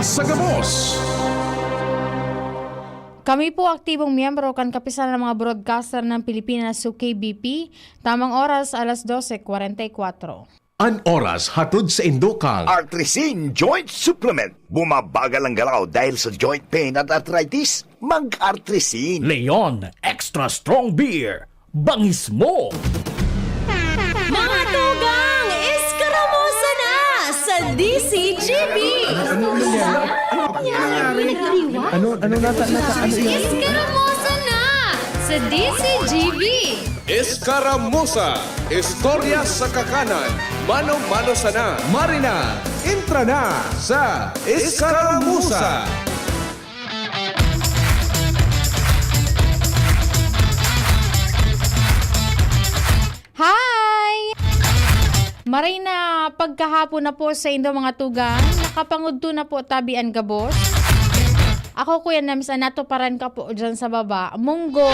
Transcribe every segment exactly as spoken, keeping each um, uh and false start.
Sa gabos. Kami po aktibong miyembro kan Kapisanan ng mga Broadcaster ng Pilipinas o K B P. Tamang oras, alas dose kwarenta y kuwatro. An oras hatod sa Indokal. Artrisin Joint Supplement. Bumabagal ang galaw dahil sa joint pain at arthritis? Mag-Artrisin. Leon Extra Strong Beer. Bangis mo! Mga tugang, eskaramosa na sa D C G B! Ano, ano nata, nata, ano yun? Eskaramosa na sa D C G B! Eskaramusa, istorya sa kakanan, mano-mano sana. Marina, intra na sa Eskaramusa. Hi! Maray na pagkahapon na po sa indo mga tugang, nakapangudto na po tabi an gabos. Ako, Kuya Nems, ang natuparan ka po dyan sa baba. Munggo,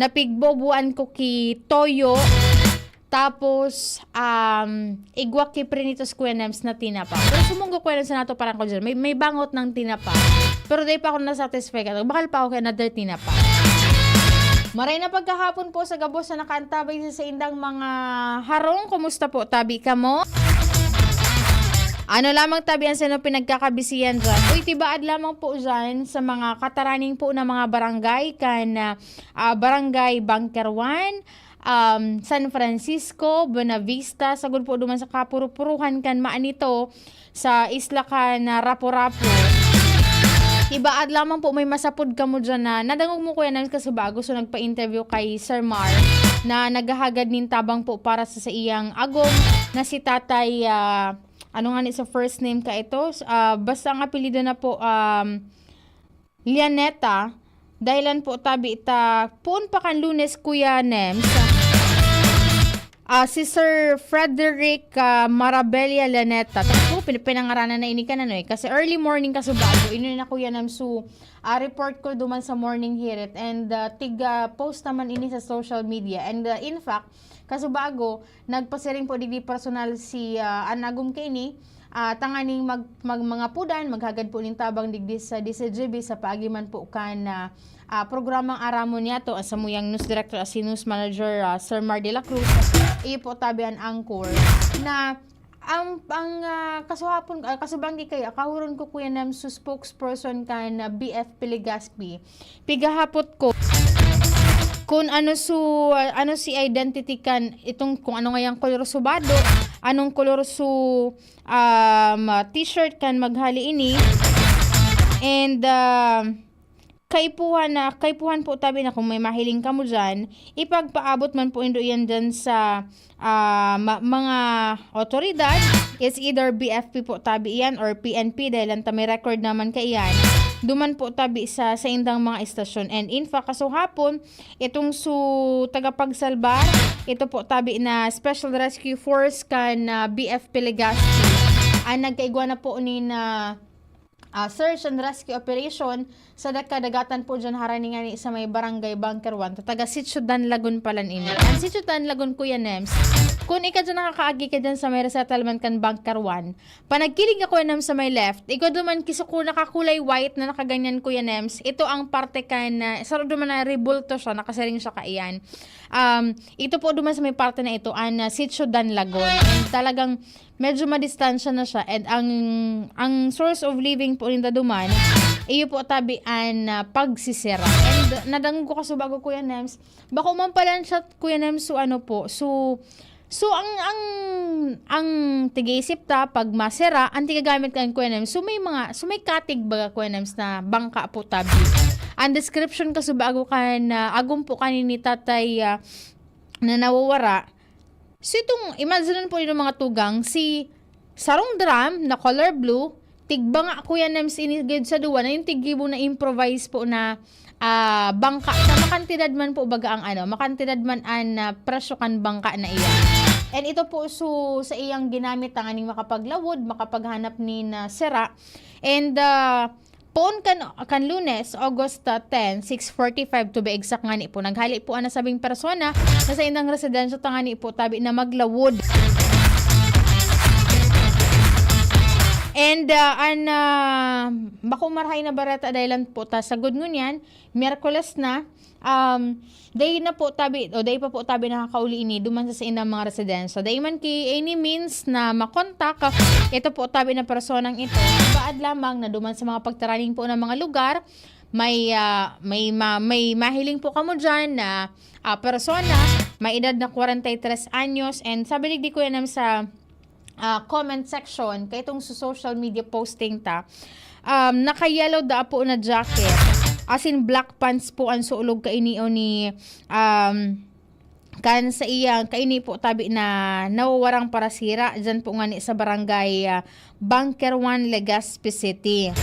napigbobuan ko ki toyo. Tapos, um, igwa ki prinitos, Kuya Nems, na tinapa. Pero sumunggo, Kuya Nems, sa natuparan ko dyan. May, may bangot ng tinapa. Pero di pa ako nasatisfy ka. Bakal pa ako kaya another tinapa. Maray na pagkahapon po sa gabos na nakaantabay sa saindang mga harong. Kumusta po, tabi kamo? Ano lamang tabi ang sino pinagkakabisihan dyan? Uy, tibaad lamang po dyan sa mga kataraning po na mga barangay kan ah, ah, Barangay Bunker One, um, San Francisco, Buenavista, sagud po duman sa kapurupuruhan kan Maanito, sa isla kan ah, Rapu-Rapu. Ibaad lamang po may masapod kamo dyan na nadangog mo, Kuya Nams, kasubago, so nagpa-interview kay Sir Mar na naghahagad nin tabang po para sa saiyang agom na si Tatay, ah, ano nga ni sa first name ka ito? Ah, basta ang apelyido na po, um, Lianeta, dahilan po tabi ta, poon pa kan Lunes, Kuya Nems. Ah, si Sir Frederick ah, Marabella Lianeta. Tapos po, pin- pinangaranan na ini kan ano eh. Kasi early morning kasubago, ini na Kuya Nems. So, ah, report ko duman sa morning hirit. And ah, tig ah, post naman ini sa social media. And ah, in fact, kasubago, nagpasiring po digdi personal si ah, Anagom Kenny, ah, tanganing mag, mag, mga pudan, maghagad po nin tabang digdi sa D C G B sa paagi man po kan ah, ah, programang Aramon Niyato, ah, samuyang news director, ah, si news manager, ah, Sir Mar de la Cruz, iyo po tabi an anchor, na ang, ang ah, kasuhapon, ah, kasubanggi kayo, kahuron ko, Kuya Nam, su spokesperson kan ah, B F P Legazpi. Pigahapot ko kung ano su, ah, ano si identity kan itong, kung ano ngayang kolor su bado, anong kolor su um, ah, t-shirt kan maghali ini. And ah, kaipuhan na, kaipuhan po tabi na kung may mahiling kamo dyan, ipagpaabot man po indo yan dyan sa ah, ma- mga otoridad. It's either B F P po tabi iyan or P N P dahil lang ta may record naman kaiyan. Duman po tabi sa saindang mga estasyon. And in fact, kasuhapon, itong su tagapagsalbar, ito po tabi na Special Rescue Force kan ah, B F P Legazpi, ang nagkaigwa na po ni na ah, search and rescue operation sa da- kadagatan po dyan harani ngani sa may barangay Bunker One. Ta taga Sitio Danlagon pala ini. Ang Sitio Danlagon, Kuya Nems, kung ika dyan nakakaagi ka dyan sa may resettlement kan Bunker One, panagkiling ka, Kuya Nems, sa may left, ikaw duman kisuko nakakulay white na nakaganyan, Kuya Nems, ito ang parte kan, ah, sa duman na rebulto siya, nakasiring siya kaiyan. Um, ito po duman sa may parte na ito, ang ah, Sitio Danlagon. And talagang medyo madistansya na siya, and ang ang source of living po ninda duman, iyo po tabi an ah, pagsisira. And nadangog ko kasubago, Kuya Nems, bako man pala siya, Kuya Nems, so ano po, so so ang ang ang tigisip ta pag masira, ang tigagamit kan, Kuya Nems, so may mga, so may katig baga, Kuya Nems, na bangka po tabi. Ang description kasubago kan ah, agom po kanini tatay ah, na nawawara. So itong, imagine po yung mga tugang, si sarong drum na color blue, tigbanga, Kuya Nems, ini gid sa duwa na yung tigibo na improvise po na ah, bangka. Sa makantidad man po baga ang ano, makantidad man an ah, presyo kan bangka na iyan. And ito po so sa iyang ginamit tanganing makapaglawod, makapaghanap ni na sira. And ah, poon kan, kan Lunes, August ah, ten, six forty-five to be exact ngani po, naghali po ang nasabing persona na sa indang residensya tangani po tabi na maglawod. And, ah, an, ah, bako marahay na bareta dai lang po ta sagod ngunyan, Miyerkules na, um, dai na po tabi, o dai pa po tabi nakakauli ini duman sa saindang mga residensya. Dai man ki any means na makontak ito po tabi na personang ito. Baad lamang na duman sa mga pagtaraning po ng mga lugar, may, ah, may ma-, may mahiling po kamo diyan na, ah, persona, may edad na kwarenta y tres anyos, and sabi digdi Kuya Nems sa, ah, comment section, kay itong sa social media posting ta, um, naka-yellow da po na jacket, as in black pants po ang sulog kaini o ni, um, kan sa iyang kaini po tabi na nawawarang parasira diyan po ngani sa barangay, ah, Bunker One, Legazpi City.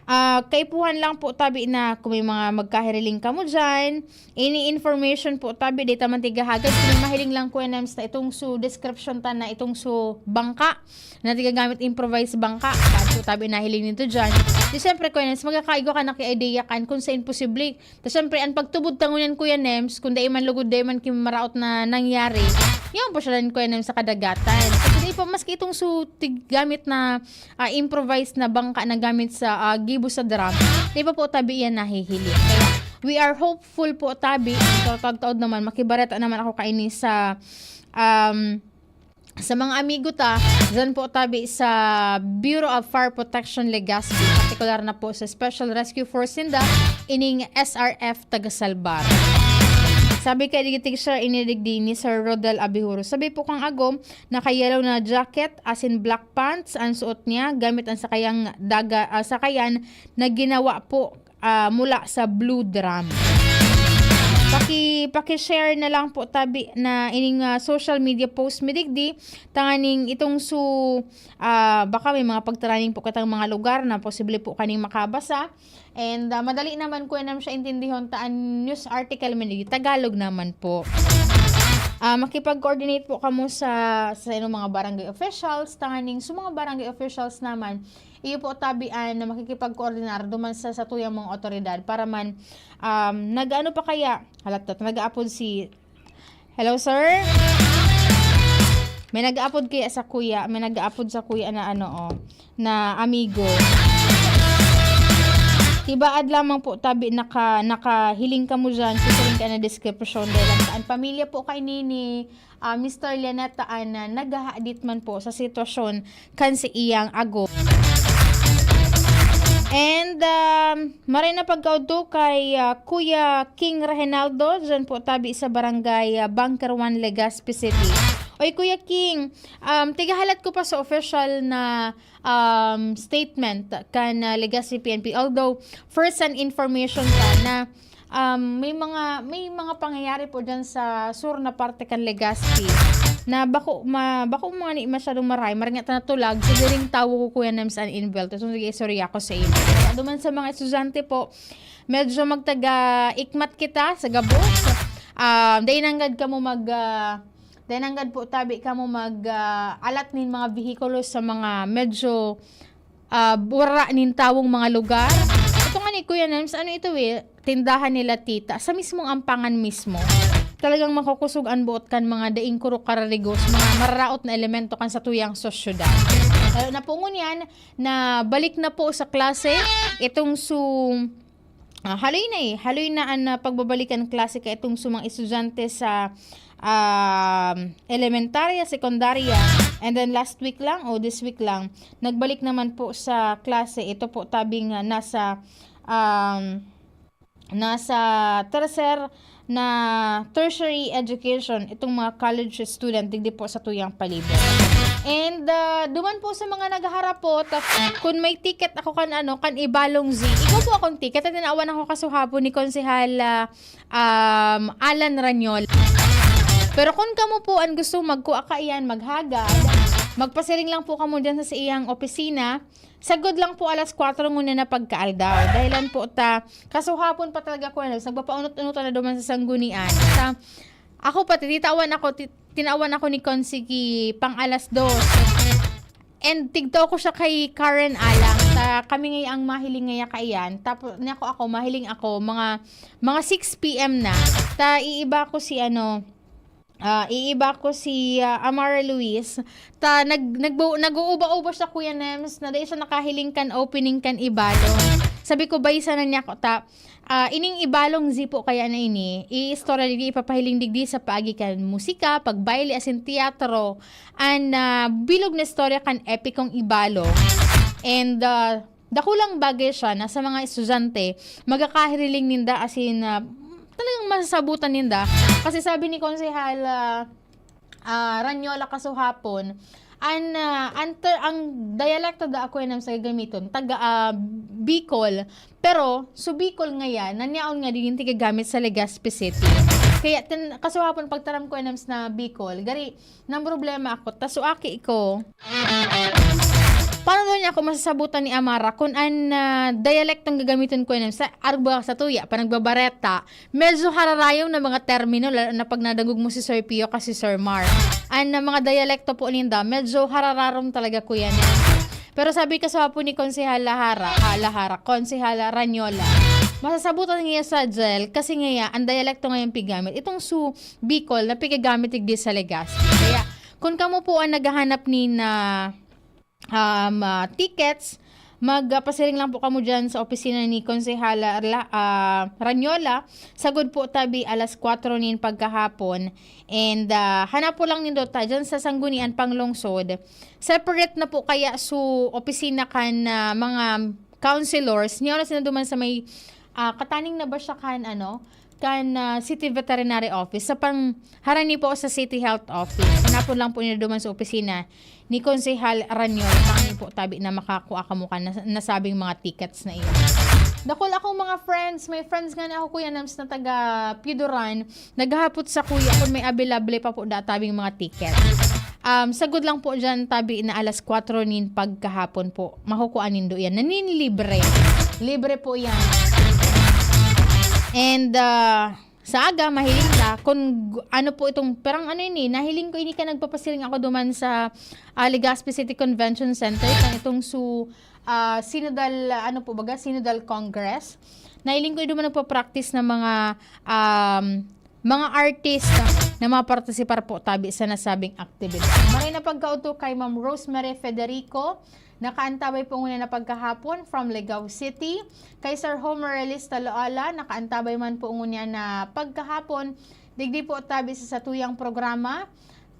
Ah, kaipuhan lang po tabi na kung may mga magkahiriling kamo diyan, any information po tabi, di ta man tigahagad, kung may mahiling lang Kuya Nems na itong su description ta na itong su bangka na tigagamit improvised bangka, baad po tabi nahiling nito diyan. Di siyempre Kuya Nems, magkakaigwa ka na ki idea kan kung sa imposible. Ta siyempre, an pagtubod ta ngunyan, Kuya Nems, kung dai man lugod, dai man ki maraot na nangyari, yaon pa siya rin, Kuya Nems, sa kadagatan. Kasi dai pa, maski itong su tig-, gamit na, ah, improvised na bangka na gamit sa, ah, gibo sa drum, dai pa po tabi iyan nahihiling. Kaya, we are hopeful po tabi, taod-taod naman, makibareta naman ako kaini sa, um, sa mga amigo ta, diyan po tabi sa Bureau of Fire Protection Legazpi, partikular na po sa Special Rescue Force ninda, ining S R F taga Salbar. Sabi kay digdi, share ini digdi ni Sir Rodel Abihuro. Sabi po kang Agom, naka-yellow na jacket, as in black pants, ang suot niya, gamit ang sakayang daga-, ah, sakayan na ginawa po ah, mula sa Blue Drum. Paki-, paki-share na lang po tabi na ining, ah, social media post mi digdi, tanganing itong su, ah, baka may mga pagtaraning po kitang mga lugar na posible po kaning makabasa. And, ah, madali naman, Kuya Nems, siya intindihon ta an news article mi digdi, Tagalog naman po. Ah, makipag-coordinate po kamo sa, sa inong mga barangay officials, tanganing sa mga barangay officials naman, iyo po tabi an makikipagkoordinar duman sa satuyang mga awtoridad para man, um, nag-ano pa kaya? Halat na, nag-aapod si, hello, sir? May nag-aapod kaya sa kuya, may nag-aapod sa kuya na ano, oh, na amigo. Tibaad lamang po tabi naka-, nakahiling kamo diyan, sisiring ka na description dahil ang, ang pamilya po kay ni, ni ah, Mister Llaneta an, ah, naghahadit man po sa sitwasyon kan sa iyang ago. And, um, maray na pagkaudto kay, ah, Kuya King Reginaldo, dyan po tabi sa barangay, ah, Bunker One, Legazpi City. Oy, Kuya King, um, tigahalat ko pa sa official na, um, statement kan, ah, Legazpi P N P. Although, first hand information pa na um, may mga, may mga pangyayari po diyan sa sur na parte kan Legazpi na bako ma-, bako man ni masyadong maray, maray nga ta natulag, siring tawo ko, Kuya Nems, an inbuwelto. So, sige, sorry ako sa inyo. Sa duman sa mga estudyante po, medyo magtaga-ikmat kita sa gabos. Um, dai nanggad kamo mag, ah, dai nanggad po tabi kamo mag, ah, alat nin mga vehikulo sa mga medyo ah, wara nin tawong mga lugar. Ito nga ni Kuya Nems, ano ito eh, tindahan nila tita, sa mismong Ampangan mismo. Talagang makukusog an boot kan mga daing kurok kararigos, mga mararaot na elemento kan satuyang sosyedad. Lalo na po ngunyan na balik na po sa klase itong su-, ah, haloy na eh. Haloy na an, ah, pagbabalikan klase ka itong sumang estudyante sa, um, elementarya, sekundarya. And then last week lang o this week lang, nagbalik naman po sa klase. Ito po tabing, ah, nasa, um, nasa tercer na tertiary education, itong mga college student, digdi po sa tuyang palibot. And, ah, duman po sa mga naghaharapot, ah, kun may ticket ako kan ano, kan Ibalong Z, igwa po akong ticket at tinawan ako kasuhapon ni Konsehal, ah, um, Alan Raniol. Pero kun kamo po an gusto magkua kaiyan, maghagad, magpasiring lang po kamo diyan sa, sa iyang opisina. Sagod lang po alas kwatro ngunyan na pagkaaldaw. Dahilan po ta, kasuhapon pa talaga, Kuya Nels, nagpapaunot-unot na duman sa sanggunian. Sa, ako pa, tinitawan ako, ti-, tinawan ako ni Konsigi pang alas dos. And tigtao ko siya kay Karen Alang. Ta kami ngay ang mahiling ngaya kaiyan. Tapos, niya ko ako, mahiling ako, mga, mga six P M na. Ta iiba ko si ano, Ah, iiba ko si, ah, Amara Luis. Ta, nag-, nagbo-, nag-uuba-uba siya, Kuya Nems, na dai siya nakahiling kan opening kan Ibalong. Sabi ko, "Baysa na niya ako, ta, ah, ining Ibalong Zipo kaya na ini, iistorya digdi, ipapahiling digdi sa paagi kan musika, pagbayle, asin teatro, an, ah, bilog na istorya kan epikong Ibalong." And, ah, dakulang bagay siya na sa mga estudyante, magkakahiriling ninda, asin, ah, talagang masasabutan ninda. Kasi sabi ni Konsehal, ah, ah, Ranyola kasuhapon, an, ah, an ter-, ang dialekto da ako yan sa gagamiton, taga, ah, Bicol. Pero, so Bicol ngayan, nanyaon nga din yung tigagamit sa Legazpi City. Kaya, tin-, kasuhapon, pagtaram ko yan na Bicol, gari, nang problema ako, ta so aki ko. Paano daw niya ako masasabutan ni Amara kung an, ah, dialektong gagamiton ko yan sa arba sa tuya, pa nagbabareta, medyo hararayong na mga termino, lalo na pag nadangog mo si Sir Pio kasi Sir Mar. An, ah, mga dialekto po ninda, medyo harararom talaga, Kuya Nel. Pero sabi ka sa po ni Konsehal Lahara, ah, Lahara, Konsehal Ranyola, masasabutan niya sa jail kasi ngaya, ang dialekto ngayon pigamit. Itong su Bicol na pigagamit digdi sa Legazpi. Kaya, kung kamo po ang naghahanap ni na, um, ah, tickets, magpasiring lang po kamo dyan sa opisina ni Konsehal La-, ah, Ranyola. Sagod po tabi alas kwatro nin pagkahapon. And, ah, hanap po lang nindo ta dyan sa Sanggunian Panglungsod. Separate na po kaya su opisina kan, ah, mga councilors. Niya na sila duman sa may, ah, kataning na ba siya kan, ano, kan, ah, City Veterinary Office. Sa pang harani po sa City Health Office. Hanapon lang po nindo duman sa opisina ni Konsehal Ranyola. Tangan po tabi na makakuha kamo kan nas-, nasabing mga tickets na iyon. Dakul akong mga friends. May friends nga na ako, Kuya Nams, na taga Piuduran. Naghahapot sa kuya kung may available pa po da tabing mga ticket. Um, sagod lang po dyan, tabi na alas kwatro nin pagkahapon po. Makukuha nindo yan. Nanin libre. Libre po yan. And, ah, sa aga, mahiling ka kung gu-, ano po itong, parang ano yun eh, nahiling ko ini ka nagpapasiring ako duman sa, ah, Legazpi City Convention Center, kan itong su, ah, Synodal, ano po baga, Synodal Congress. Nahiling ko yung duman nagpa-practice ng mga, um, mga artista na mapartisipar po tabi sa nasabing aktibidad. Maray na pagkaudto kay Ma'am Rosemary Federico, nakaantabay po ngunyan na pagkahapon from Legao City. Kay Sir Homer Realista Loala, nakaantabay man po ngunyan na pagkahapon. Digdi po tabi sa satuyang programa.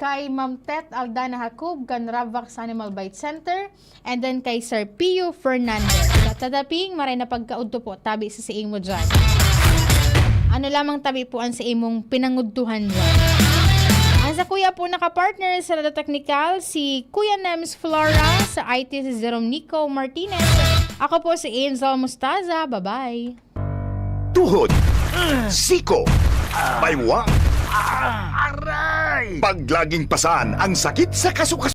Kay Ma'am Tet Aldana Jacob, kan Ravvax Animal Bite Center. And then kay Sir Pio Fernandez. Sa tadaping, maray na pagkaudto po, tabi sa saimo dyan. Ano lamang tabi po ang sa imong pinangudtuhan dyan? Ang sa kuya po nakapartner sa Radyo Technical, si Kuya Nems Flora, sa I T si Jerome Nico Martinez. Ako po si Angel Mostaza. Bye-bye. Tuhod, siko, baywang, aray! Paglaging pasan ang sakit sa kasukas-